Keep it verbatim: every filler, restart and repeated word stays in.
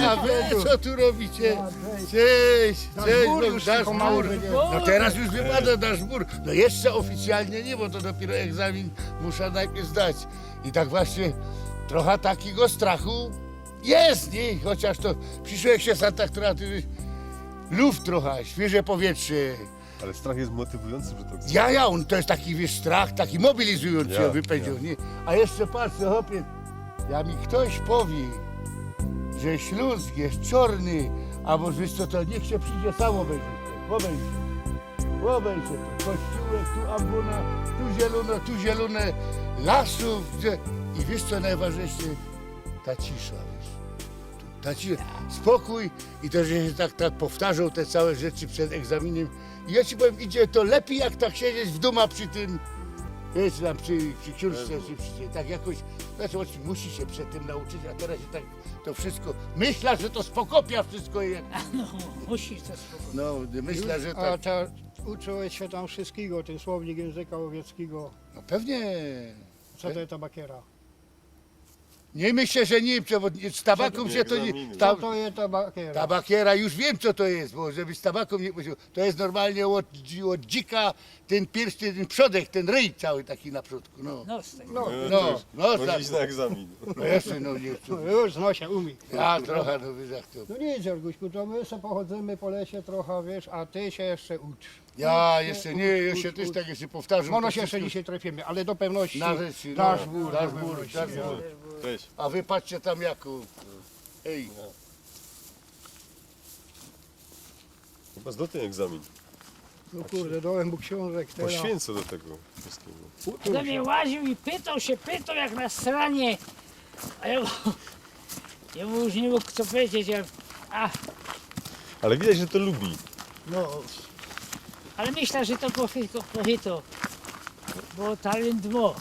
A wy co tu robicie? Cześć, cześć, no, dasz mur. No teraz już wypada dasz mur. No jeszcze oficjalnie nie, bo to dopiero egzamin muszę najpierw zdać. I tak właśnie trochę takiego strachu jest, nie? Chociaż to przyszło jak się Santa Clara, ty luft trochę, świeże powietrze. Ale strach jest motywujący, że to Ja, ja, on to jest taki, wiesz, strach, taki mobilizujący, Ja, ja bym powiedział, ja. Nie? A jeszcze patrz, chłopie, jak mi ktoś powie, że Śląsk jest czarny, albo wiesz co, to niech się przyjdzie sam obejrzeć. Obejrze. Obejrze. Kościółek, tu ambona, tu zielone, tu zielone, lasów, gdzie... I wiesz co najważniejsze? Ta cisza, wiesz. Ta cisza, spokój i to, że się tak, tak powtarzał te całe rzeczy przed egzaminem. I ja ci powiem, idzie to lepiej, jak tak siedzieć w duma przy tym, wiesz, tam przy, przy książce, czy przy, tak jakoś, znaczy on musi się przed tym nauczyć, a teraz się tak to wszystko, myślę, że to spokopia wszystko i jak, No, musisz to spokojnie. no, myślę, że A tak, ta, uczyłeś się tam wszystkiego, ten słownik języka łowieckiego. No pewnie, Co to jest ta bakiera? Nie, myślę, że nie, przewodniczący. Z tabaką się to nie. Egzaminy. Ta, Co to jest ta bakiera? Tabakiera, już wiem, co to jest, bo żeby z tabaką nie powiedział. To jest normalnie od, od dzika, ten pierś, ten przodek, ten ryj cały taki na przodku. No. No, z tego. No, No, no, Może tak. Iść na egzamin. No jeszcze, no nie. No już, no się umie. Ja trochę, no wiesz jak to. No nic, Jorguśku, to my sobie pochodzimy po lesie trochę, wiesz, a ty się jeszcze ucz. Ja jeszcze nie, jeszcze też tak jeszcze powtarzam. Może to się jeszcze wszystko. Dzisiaj trefiemy, ale do pewności. Na rzecz, no, Dasz mur, dasz do mur, pewności. dasz mur. Cześć. A wy patrzcie tam jaką. Ej, Chyba zdał ten egzamin. No kurde, dałem mu książek teraz. Poświęcę do tego wszystkiego. Do mnie łaził i pytał się, pytał jak na sranie. A ja, ja mu już nie mógł co powiedzieć. Ja, a, Ale widać, że to lubi. no. Ale myślę, że to pochyto, pochyto. Bo talent ma.